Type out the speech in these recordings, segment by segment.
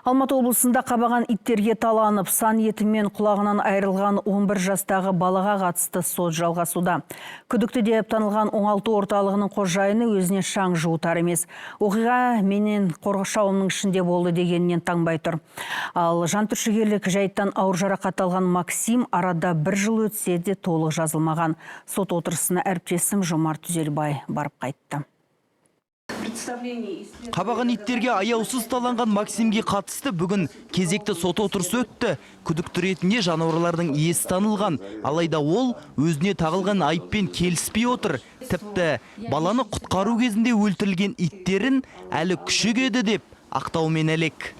Алматы облысында қабаған иттерге таланып, сан еті мен құлағынан айырылған 11 жастағы балаға қатысты сот жалғасуда. Күдікті деп танылған оңалту орталығының қожайыны өзіне шаң жуытар емес. Оқиға менен қоршауымның ішінде болды дегенінен таңбай тұр. Ал жантүршігерлік жайттан ауыр жарақат алған Максим арада бір жыл өтсе де толық жазылмаған. Сот отырысына әріптесім Жомарт Түзелбай барып қайтты. Қабаған иттерге аяусыз таланған Максимге қатысты бүгін кезекті сот отырысы өтті. Күдікті ретінде жануарлардың иесі танылған. Алайда ол өзіне тағылған айыппен келіспей отыр. Тіпті баланы құтқару кезінде өлтірілген иттерін әлі күшік еді деп ақтаумен әлек.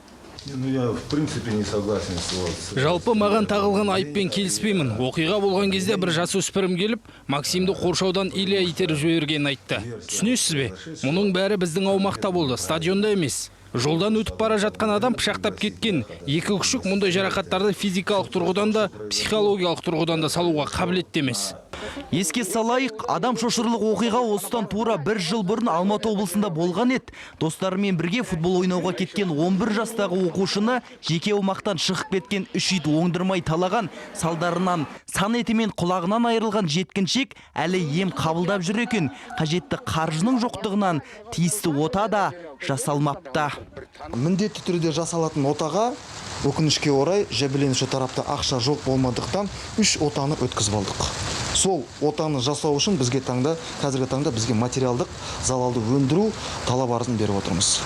Ну, я в принципе не согласен с вот. Жалпы маған тағылған айыппен келіспеймін. Оқиға болған кезде бір жасөспірім келіп, Максимді қоршаудан Илья итеріп жібергенін айтты. Түсінесіз бе? Мұның бәрі біздің аумақта болды, стадионда емес. Жолдан өтіп бара жатқан адам пышақтап кеткен. Екі күшік мұндай жарақаттарды физикалық тұрғыдан да, психологиялық тұрғыдан да салуға қабілетті емес. Еске салайық, адам шошырлық оқиға осыдан тура бір жыл бұрын Алматы облысында болған еді. Достарымен бірге футбол ойнауға кеткен 11 жастағы оқушыны жеке аумақтан шығып кеткен үш ит оңдырмай талаған. Салдарынан сан еті мен құлағынан айырылған жеткіншек әлі ем қабылдап жүр екен. Қажетті қаржының жоқтығынан тиісті ота да жасалмапты. Міндетті түрде жасалатын отаға, өкінішке орай, жәбірленуші тарапта ақша жоқ болмадықтан, үш отаны өткізіп алдық. Сол отаны жасау үшін бізге таңда қазіргі таңда бізге материалдық залалды өндіру талап арызын беріп отырмыз.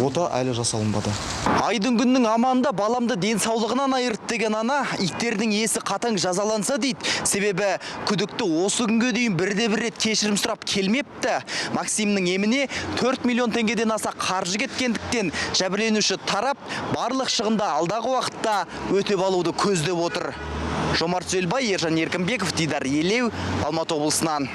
Ота әлі жасалынбады. Айдың күннің аманында баламды денсаулығынан айырды деген ана иттердің иесі қатаң жазаланса дейді. Себебі күдікті осы күнге дейін бірде бір рет кешірім сұрап келмепті. Максимнің еміне 4 миллион теңгеден аса қаржы кеткендіктен, жәбірленуші тарап барлық шығынды алдағы уақытта өтеп алуды көздеп отыр. Жомарт Түзелбай, Ержан Еркінбеков, Дидар Елеу, Алматы облысынан.